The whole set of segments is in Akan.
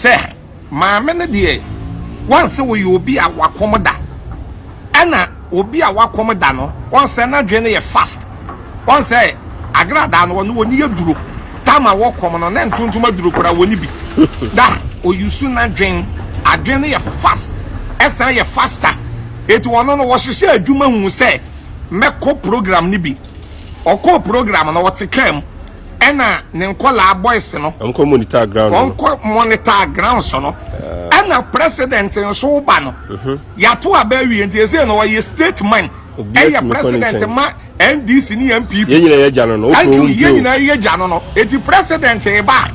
Sɛ maame no deɛ wɔn sɛ wɔyɛ obi a wakɔm da, ɛna obi a wakɔm da no, wɔn sɛ n'adwene no yɛ fast. Wɔn sɛ agradaa no, wɔn wɔn yɛ duro tam a wɔkɔm no ne ntontom aduro koraa wɔn bi da oyusu n'adwene. Adwene no yɛ fast, ɛsan yɛ faster. Eti wɔn no wɔhyehyɛ adwuma hu sɛ mɛkɔ program no bi. Ɔkɔ program no, ɔte kaa mu ɛna ne nkɔlaa boys no ɔnkɔ monitor ground no. Ɔnkɔ monitor grounds no, ɛna president nso ba no, yàtò aba awie, nti ese no ɔyɛ state man. Obiara ɛyɛ tumi kɔ ne president nkyɛn. Ma NDC ne NPP. Yɛn nyinaa yɛ gya no no. Thank you. Wopɛ Yɛn nyinaa yɛ gya no. Eti president ba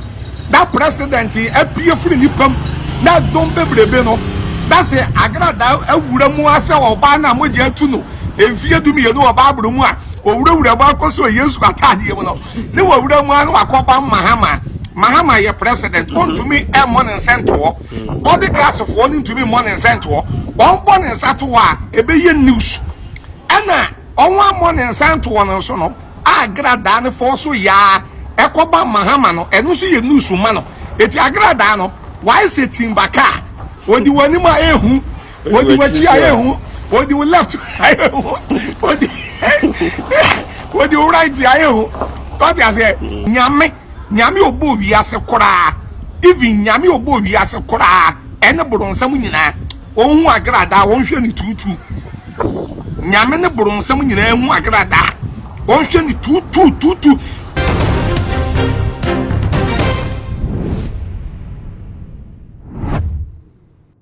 na president apue firi nipa mu na dɔm bebrebe no na sɛ agradaa awura mu asɛ ɔbaa na mogya atu no mfie 12 wɔ baaburo mu a owurawura mu akɔ so Yesu ataadeɛ mu no ne wɔwura mu a na wakɔba Mahama. Mahama yɛ president, ɔntumi ɛmmɔ ne nsa ntoɔ. Bodyguards foɔ no ntumi mmɔ ne nsa ntoɔ. Wɔn bɔ ne nsa to hɔ a, ɛbɛyɛ news. Ɛna ɔwɔn amɔ ne nsa ntoɔ no nso no agradaa ne fɔ so yaa ɛkɔba Mahama no, ɛno nso yɛ news ma no. Eti agradaa no wayɛ sɛ timbaka a odi wɔn anim a ehu, odi wɔn akyi a ehu, odi wɔn left a ehu, odi wɔn right a ehu. Ɔte aseɛ? Nyame, Nyame ɔbɔ wiase koraa, even Nyame ɔbɔ wiase koraa ɛne borɔnsam nyinaa wɔn hu agradaa, wɔn hwɛ ne tuutu. Nyame ne borɔnsam nyinaa hu agradaa, wɔn hwɛ ne tuutu tuutu.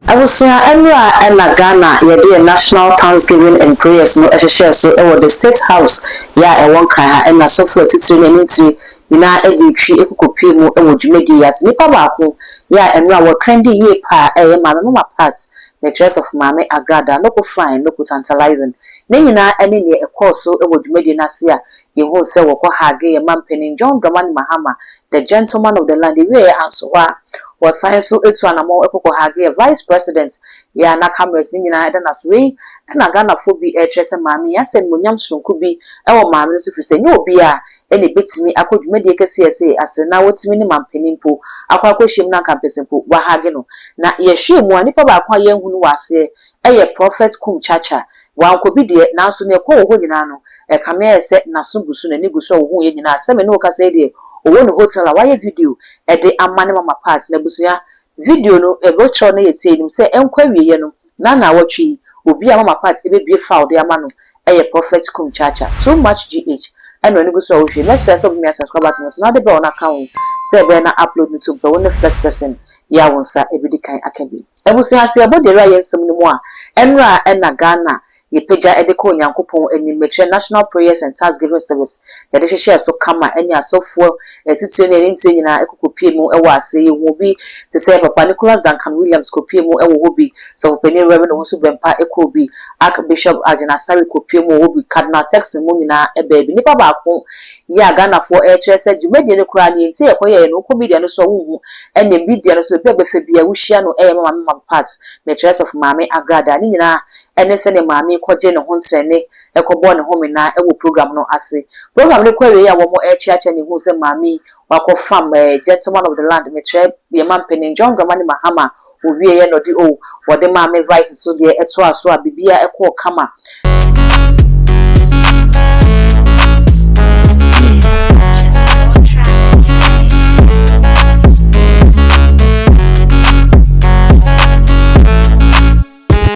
Abusua, nnura ɛna Ghana yɛde yɛ National Thanksgiving and Prayers no ɛhyehyɛ so ɛwɔ the State House yɛ a ɛwɔ Nkran ha. Ɛna sɔfo atitire ne anintire nyinaa ɛde etwi ekokopie mu ɛwɔ dwumadie yi ase. Nipa baako yɛ a nnura wɔ trendy yie paa ɛyɛ Maame Mama Pat, mɛkyerɛ Sɔfo Maame Agrada Noko. Fine noko tantalizing ne nyinaa ɛne nea ɛkɔɔ so ɛwɔ dwumadie n'ase a yɛhu sɛ wɔkɔ hug yɛ mampanin John Dramani Mahama, the gentleman of the land. Ewie yɛ anso hɔ a, wɔsan so etu anamɔ ɛkɔkɔ hug yɛ vice president yɛ a na cameras ne nyinaa ɛda n'aso. Wei ɛna Ghanafoɔ bi ɛkyerɛ sɛ maame yi asɛ nimonyam sononko bi ɛwɔ maame no so, firi sɛ nye obi a ɛna ebetumi akɔ dwumadie kɛseɛ ɛsɛ ase na wɔtumi ne mampanin mpo akɔhyia mu na nka mpɛsɛ mpo wahug no. Na yɛhwɛ mu a, nipa baako a yɛnhu no wɔ aseɛ ɛyɛ Prophet Kum Chacha. Wankɔ bi deɛ, nanso nea ɛkɔ wɔ hɔ nyinaa no, ɛkame ayɛ sɛ n'aso gu so, n'ani gu so a wɔhu yɛ nyinaa. Sɛmi ne wɔkasa yi deɛ, ɔwɔ ne hotel a wayɛ video ɛde ama ne Mama Pat. Na abusua, video no ɛbɛkyerɛw no yɛ tie nim sɛ ɛnkɔ awieɛ no na naawɔtwe yi obi a Mama Pat ɛbɛbie foul de ama no ɛyɛ Prophet Kum Chacha. Too Much GH ɛna ɔne gu so a wohwɛ. Mɛsrɛ sɛ wobɛmia subscribe button no so na wode bell no aka ho sɛ ɛbɛyɛ na upload no to mpɛ wo ne first person yɛ a wo nsa ɛbɛdi kan aka bi. Abusua, ase yɛbɔ deɛ ɛwura yɛn nsɛm no mu a, ɛnora ɛna Ghana yɛpagya ɛde kɔ Onyankopɔn anim, mɛkyerɛ National Prayers and Thanksgiving Service. Yɛde hyehyɛ so kama ɛne asɔfoɔ ɛtitire ne ɛne nyinaa ɛkɔkɔpie mu ɛwɔ ase. Yɛhu obi te sɛ Papa Nicholas Duncan Williams kɔpie mu ɛwɔ hɔ bi, Sɔfopanin Reverend Owusu Bɛmpa ɛkɔ bi, Archbishop Agyinasare kɔpie mu wɔ hɔ bi, Cardinal Turkson mu nyinaa ɛbɛɛ bi. Nipa baako yɛ a Ghanafoɔ ɛrekyerɛ sɛ dwumadie no koraa ne yɛnti yɛkɔyɛɛ no, wokɔ media no so a wohu, ɛne media no so baabi a bɛfɛ bi a wohyia no ɛyɛ Mama Pat, mɛkyerɛ Sɔfo Maame Agrada. Ne nyinaa ɛne sɛdeɛ maame kɔgye ne ho ntrɛne ɛkɔbɔ ne ho menaa ɛwɔ program no ase. Program no kɔ awie a, wɔn ɛrekyeakyea ne hu sɛ maame wakɔ fam gentleman of the land, mɛkyerɛ yɛn mampanin John Dramani Mahama. Owie yɛ no de o wɔde maame vice so deɛ ɛtoa so a, biribiara ɛkɔɔ kama. Just more tracks.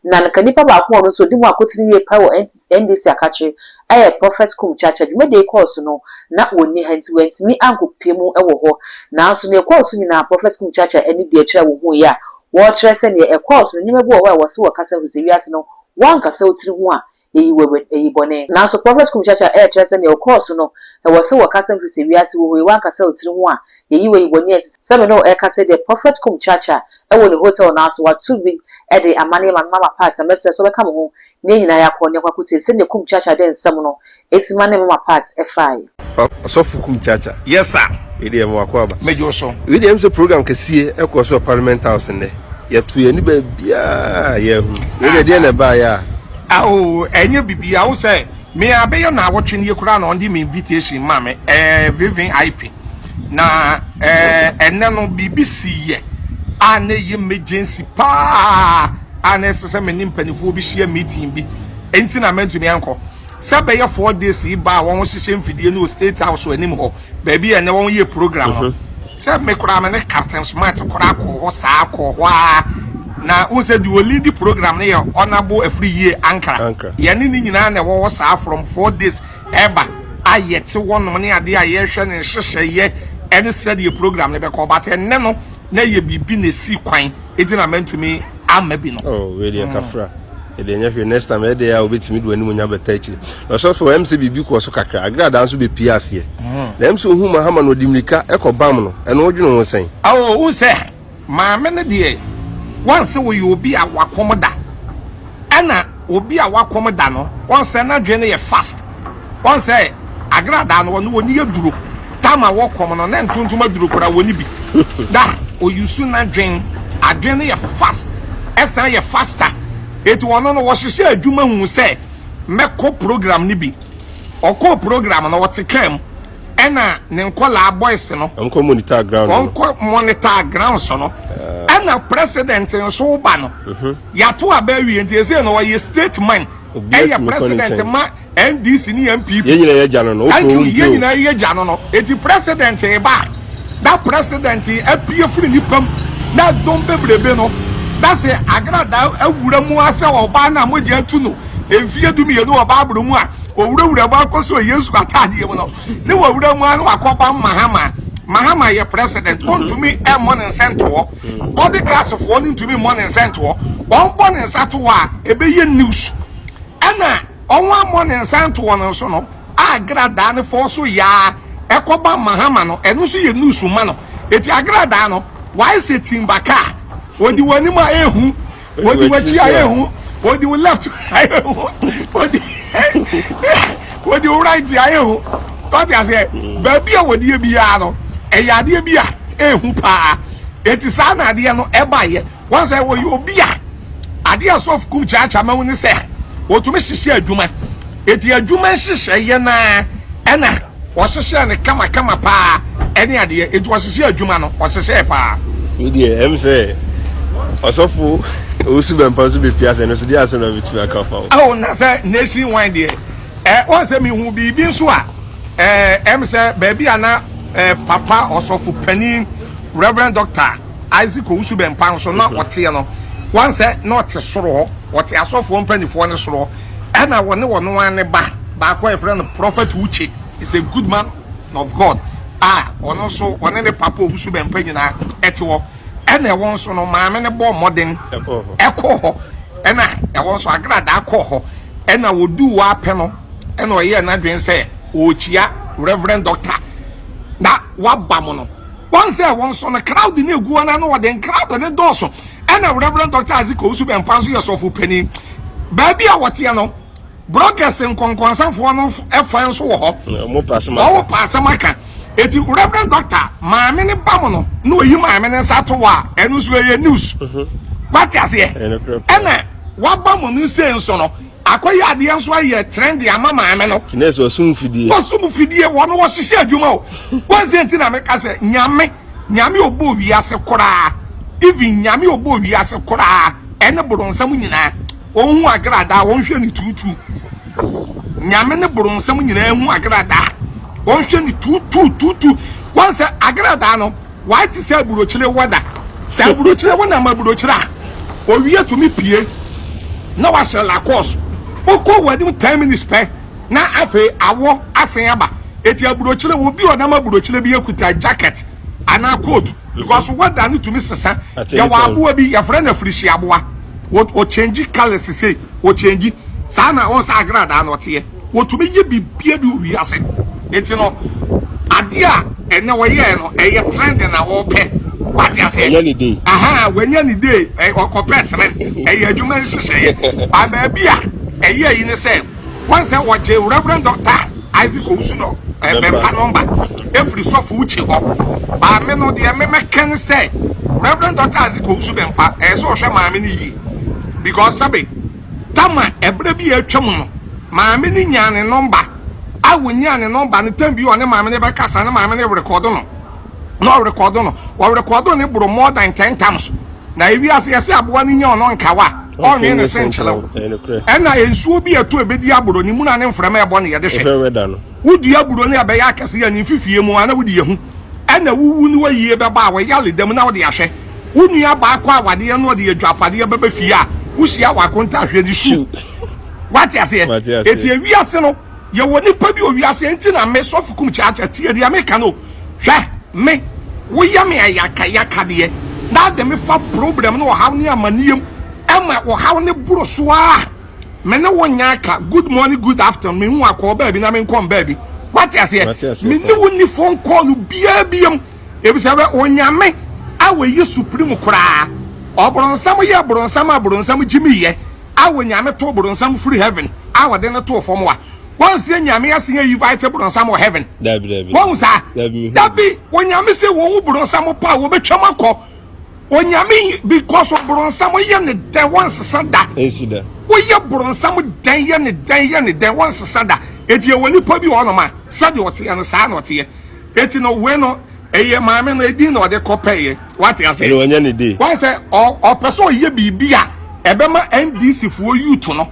Na nka nipa baako a ɔno nso odi mu akotene yie pa wɔ NDC akakye ɛyɛ Prophet Kum Chacha. Dwumadie kɔɔ so no na wɔnni ha, nti wɔntumi ankɔpie mu ɛwɔ hɔ. Nanso nea ɛkɔɔ so nyinaa, Prophet Kum Chacha ɛne deɛ ɛkyerɛ wɔn ho yi a wɔrekyerɛ sɛ nea ɛkɔɔ so no, nneɛma bi wɔ hɔ a wɔsi wɔ kasa ho sɛ wiase no wɔankasa wo tiri ho a yɛyi wɔ ɛyi bɔne. Nanso Prophet Kum Chacha ɛrekyerɛ sɛ nea ɛkɔɔ so no, ɛwɔ sɛ wɔkasa mfiri sɛ wiase wɔ hɔ yi wɔankasa wo tiri ho a yɛyi wɔ yi bɔne. Ɛnti sɛmi no ɛkasa deɛ, Prophet Kum Chacha ɛwɔ ne hotel nanso wato bi ɛde ama ne Mama Pat. Mɛsrɛ sɛ ɔbɛka mo ho ne nyinaa yɛakɔ ne akɔkɔtie sɛnea Kum Chacha de nsɛm no esi ma ne Mama Pat ɛfaeɛ. Ɔsɔfo Kum Chacha. Yes sir. Wei deɛ mo akɔ aba. Megye wo so. Wei deɛ sɛ program kɛseɛ ɛkɔ so wɔ Parliament House nnɛ. Yɛto yɛn ani baabiaa yɛahu. Wei deɛ, deɛ na ɛbaeɛ a? Awo, ɛnyɛ bibi awo sɛ me abɛyɛ na awɔtwe nie koraa na ɔde me invitation ma me VVIP na ɛnɛ no biribi si yɛ. a na ɛyɛ emergency paa a na ɛsɛ sɛ me ne mpanimfoɔ bi hyia meeting bi nti na mantumi ankɔ. Sɛ bɛyɛ 4 days yi ba a wɔn hyehyɛ mfidie no wɔ State House anim hɔ baabi a ɛnɛ wɔn yɛ program no, sɛ me koraa me ne Captain Smart koraa kɔɔ hɔ saa kɔɔ hɔ a, na wɔn sɛ deɛ ɔlead program no yɛ Honourable Afriyie Ankara. Ankara. Yɛne ne nyinaa na ɛwɔ hɔ saa from 4 days ɛba a yɛte hɔnom ne adeɛ a yɛrehwɛ ne nhyehyɛeɛ ɛne sɛdeɛ program no bɛkɔ, but ɛnɛ no na yɛ biribi na esi kwan eti na mɛntumi ama bi no. Oh, wei deɛ kafra, ɛdeɛ nyɛ hwee. Next time ɛdeɛ a wobɛtumi de w'anim nya bɛta akyire na ɔsɔfo ɛm sɛ biribi kɔɔ so kakra, Agradaa nso bɛpie aseɛ na ɛm sɛ ohu Mahama no, ɔde mmirika ɛkɔ bam no. Ɛno wodwene ho sɛn? Awo wo sɛ maame no deɛ, wɔn sɛ wɔyɛ obi a wakɔm da, ɛna obi a wakɔm da no, wɔn sɛ n'adwene no yɛ fast. Wɔn sɛ Agradaa no, wɔn wɔn yɛ duro tam a wɔkɔm no ne ntontom aduro koraa wɔn bi da oyusu n'adwene, adwene no yɛ fast, ɛsan yɛ faster. Eti wɔn no wɔhyehyɛ adwuma hu sɛ mɛkɔ program no bi. Ɔkɔ program no, ɔte kaa mu ɛna ne nkɔlaa boys no ɔnkɔ monitor ground no. Ɔnkɔ monitor grounds no, ɛna president nso ba no, yàtò aba awie nti ese no ɔyɛ state man. Obiara ɛyɛ tumi kɔ ne president nkyɛn. Ma NDC ne NPP. Yɛn nyinaa yɛ gya no no. Thank you. Wopɛ Yɛn wo. nyinaa yɛ gya no. Eti president ba na president apue firi nipa mu na dɔm bebrebe no na sɛ Agradaa awura mu asɛ ɔbaa na mogya atu no mfie 12 wɔ Baaburo mu a owurawura mu akɔ so Yesu ataadeɛ mu no ne wɔwura mu a na wakɔba Mahama. Mahama yɛ president, ɔntumi ɛmmɔ ne nsa ntoɔ. Bodyguards foɔ no ntumi mmɔ ne nsa ntoɔ. Wɔn bɔ ne nsa to hɔ a, ɛbɛyɛ news. Ɛna ɔwɔn ammɔ ne nsa ntoɔ no nso no a, Agradaa no fɔ so yaa ɛkɔba Mahama no, ɛno nso yɛ news ma no. Eti Agradaa no wayɛ sɛ timbaka a ɔdi wɔn anim a ehu, ɔdi wɔn akyi a ehu, ɔdi wɔn left a ehu, ɔdi wɔn right a ehu. Ɔte aseɛ, baabi a wɔde yɛ biara no, ɛyɛ adeɛ bi a ehu paa. Eti saa na adeɛ no ɛbaayɛ. Wɔn sɛ wɔyɛ obi a adeɛ a Sɔfo Kum Kyaakyaa ma wo ne sɛ wɔtumi hyehyɛ adwuma. Eti adwuma nhyehyɛ yɛ naa ɛna wɔhyehyɛ ne kamakama paa ɛne adeɛ. Eti wɔhyehyɛ adwuma no, wɔhyehyɛ paa. Wei deɛ ɛm sɛ ɔsɔfo Owusu Bɛmpa nso bɛpie asɛ no so deɛ, asɛm na bɛtumi aka fa wo. Awo na sɛ nation wine deɛ, wɔn sɛ mihu biribi nso a ɛm sɛ baabi a na papa ɔsɔfo panin Reverend Doctor Isaac Owusu Bɛmpa nso na ɔteɛ no, wɔn sɛ na ɔte soro hɔ, ɔte asɔfoɔ mpanimfoɔ ne soro hɔ, ɛna wɔne wɔn ara ne ba baako a yɛfrɛ no Prophet Uche is a good man of God a ɔno nso ɔne ne papa Owusu Bɛmpa nyinaa ɛte hɔ. Ɛna ɛwɔ nso no, maame no bɔ mmɔden ɛkɔɔ hɔ. Ɛkɔɔ hɔ, ɛna ɛwɔ nso Agradaa kɔɔ hɔ, ɛna wɔduu hɔ apɛ no, ɛna ɔyɛɛ n'adwene sɛ ɔrekyia Reverend Doctor na waba mu no. Wɔn sɛ wɔn nso no, crowd ne egu hɔ na no wɔde crowd ne dɔɔso. Ɛna Reverend Doctor Isaac Owusu Bɛmpa nso yɛ sɔfo panin. Baabi a wɔteɛ no, bloggers nkɔnkɔnsafoɔ no ɛfa nso wɔ hɔ. Ɔmo pa asɛm wɔn aka. Pa asɛm aka. Eti Reverend Doctor maame ne ba mu no na oyi maame ne nsa to hɔ a, ɛno nso ɛyɛ news. Wate aseɛ? Ɛyɛ nokorɛ paa. Ɛna waba mu no nse nso no akɔyɛ adeɛ nso ayɛ trend ama maame no. Kyinɛ sɛ ɔsum fidie. Wɔsum fidie, wɔn wɔhyehyɛ adwuma o. Wɔn sɛ nti na meka sɛ Nyame, Nyame ɔbɔ wiase koraa, even Nyame ɔbɔ wiase koraa ɛne borɔnsam nyinaa, wɔn hu Agradaa, wɔn hwɛ ne tuutu. Nyame ne borɔnsam nyinaa hu Agradaa, wɔn hwɛ ne tuutu tuutu. Wɔn sɛ Agradaa no wɔayɛ te sɛ aburokyire wada sɛ aburokyire, wɔn nam aburokyire a owie tumi pie na wahyɛ Lacoste, wokɔ wɔ anim 10 minutes pɛ na afei awɔ asen aba. Eti aburokyire, obi a ɔnam aburokyire bi ekuta jacket anaa coat because weather no tumi sesa. At any yɛwɔ time. Aboa bi yɛfrɛ no afirihyia aboa, wɔ change colours sei, wɔ change saa na wɔn sɛ Agradaa na ɔteɛ, wɔtumi yɛ bibia bi wɔ wiase. Eti no adeɛ a ɛnɛ wɔyɛɛ no ɛyɛ trend na wɔpɛ. Wate aseɛ? Ɛnyɛ ne day. Aha, wɔnyɛ ne day, ɔkɔpɛ trend. Ɛyɛ adwuma nhyehyɛeɛ ba baabi a ɛyɛ yi ne sɛ wɔn sɛ wɔgye Reverend Doctor Isaac Owusu no Bɛmpa nɔmba efiri sɔfo Ukyi hɔ. Maame no deɛ, mmɛmɛka ne sɛ Reverend Doctor Isaac Owusu Bɛmpa ɛyɛ sɛ ɔhwɛ maame no yie because sɛbe tama ɛberɛ bi a atwa mu no, maame no nyaa ne nɔmba a wɔnyaa ne nɔmba no tam bi a ɔne maame no bɛkasa ne maame no rekɔdo no na ɔrekɔdo no, ɔrekɔdo ne boro more than 10 times. Na ewiase yɛsɛ aboa no nya ɔno nkawa ɔnwe ne se nkyerɛw. Ɛna nsuo bi ɛtɔ ebedi aburo ne mu na ne mframa ɛbɔ ne yɛde hwɛ. Wodi aburo ne ɛbɛyɛ akɛse yɛ ne mfifie mu ana wodi yɛ ho. Ɛna wuwu ne wayie bɛba a wɔyale dam na wode ahwɛ. Wo nua baa kɔ awadeɛ na ɔde adwapadeɛ bɛba fie a wohyia wɔ akonta ahwɛ ne su. Wate aseɛ? Eti ewiase no yɛwɔ nipa bi wɔ wiase enti na me sɔfo kum kyaakya tie deɛ meka no hwɛ me woyɛ me ayakayakadeɛ na ade me fa problem ne ɔhaw ne amanneɛm ɛma ɔhaw ne boro so a me ne wo nya aka good morning, good afternoon, me hu akɔ baabi na me nkɔ baabi. Wate aseɛ? Me ne wo ni phone call biara biam ebisɛ bɛ onyame a wɔyɛ supreme koraa ɔbronsam yɛ bronsam a bronsam gyimi yɛ a onyame to bronsam firi heaven a wɔde no too fam a wɔnseɛ nyame ase yɛ invite bronsam wɔ heaven. Wɔn saa dabi onyame sɛ wɔn wo bronsam pa a wɔbɛtwam akɔ onyame because bronsam yɛ ne dɛn wɔnsesa da. Woyɛ bronsam dɛn yɛ ne dɛn yɛ ne dɛn wɔnsesa da. Eti yɛwɔ nipa bi wɔ hɔnom a sɛdeɛ ɔteɛ no saa na ɔteɛ. Eti no wei no ɛyɛ maame no edin na ɔde kɔ pɛyɛ. Wate aseɛ? Ɛna wanya ne day. Wɔn sɛ ɔpɛ sɛ ɔyɛ biribi a ɛbɛma NDC foɔ youth no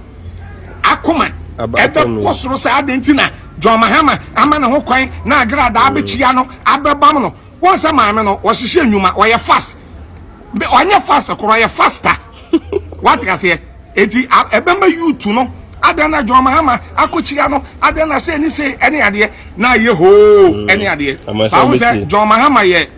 akoma ɛbɛkɔ soro sɛ adɛn nti na John Mahama ama ne ho kwan na agradaa abɛkyia no abɛbam no. Wɔn sɛ maame no wɔhyehyɛ nnwuma, ɔyɛ fast, ɔnyɛ fast korɔ, ɔyɛ faster. Wate aseɛ? Eti ɛbɛma youth no adɛn na John Mahama akɔkyia no, adɛn na sɛ ne se ɛne adeɛ na ayɛ hoo ɛne adeɛ. Bawo sɛ John Mahama yɛ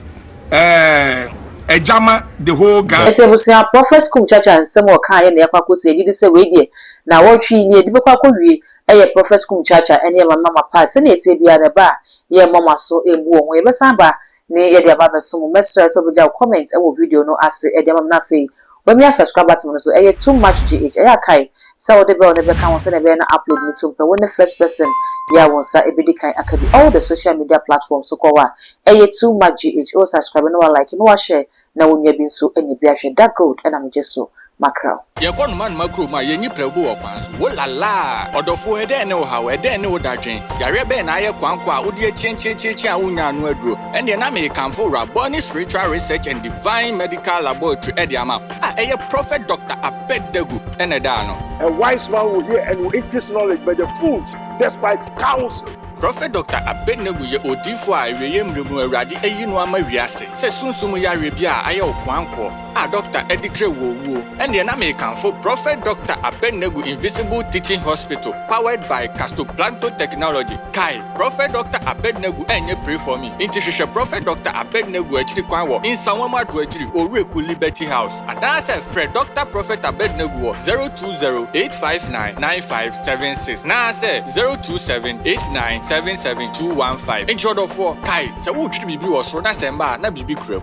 ɛɛ ɛgyama the whole Ghana. Enti abusua, Prophet Kum Chacha nsɛm a ɔkaeɛ na yɛakɔ akɔtie. Yɛgye di sɛ wei deɛ, naawɔtwe yi, nea yɛde bɛkɔ akɔwie yɛ Prophet Kum Chacha ne Maame Mama Pat. Sɛnea ɛteɛ biara no, ɛba a, yɛremmɔ mo aso mmu wɔn ho. Yɛbɛsan aba ne yɛde aba abɛso mo. Mɛsrɛ sɛ wobɛgya wo comment wɔ video no ase de ama me na afei wamia subscribe button no so. Ɛyɛ Too Much GH. Ɛyɛ a kae sɛ wode bell no bɛka ho sɛnea ɛbɛyɛ na upload no tom pɛ. Wo ne first person yɛ a wo nsa bɛdi kan aka bi. All the social media platforms so kɔ hɔ a, ɛyɛ Too Much GH. Wo subscribe na wa like na wa share na wo nua bi nso anya bi ahwɛ. Da gold na megye so makra wo. Yɛkɔ noma noma kurom a, yɛnyi prɛgow wɔ kwan so. Wo la laa! Ɔdɔfoɔ, ɛdɛn ne wo haw? Ɛdɛn ne wo dadwen? Yareɛ bɛn na ayɛ kwan kɔ a wode akyiankyiankyiankyian a wonnya ano aduro? Ɛnneɛ na merekamfo Rabboni Spiritual Research and Divine Medical Laboratory de ama wo, a ɛyɛ Prophet Doctor Abednego na ɛda ano. A wise man will hear and will increase knowledge, but the fools despise counsel. Prɔfɛt Dɔkta Abednego yɛ odiyifo a awieeɛ mmerɛ mu Awurade ayi no ama wiase sɛ sunsum yareɛ bi a ayɛ wo koankoɔ a dɔkta adi krɛ wo owuo. Ɛnneɛ na merekamfo Prɔfɛt Dɔkta Abednego Invisible Teaching Hospital powered by Castoplanto Technology. Kae, Prɔfɛt Dɔkta Abednego ɛnyɛ pray for me, nti hwehwɛ Prɔfɛt Dɔkta Abednego akyiri kwan wɔ Nsawam Adoagyiri, Owureku Liberty House. Anaasɛ frɛ Dɔkta Prɔfɛt Abednego wɔ 020 859 9576 naasɛ 027 89 77 215. Enti ɔdɔfoɔ, kae, sɛ woretwere biribi wɔ soro na sɛ ɛmma a, na biribi kura mu.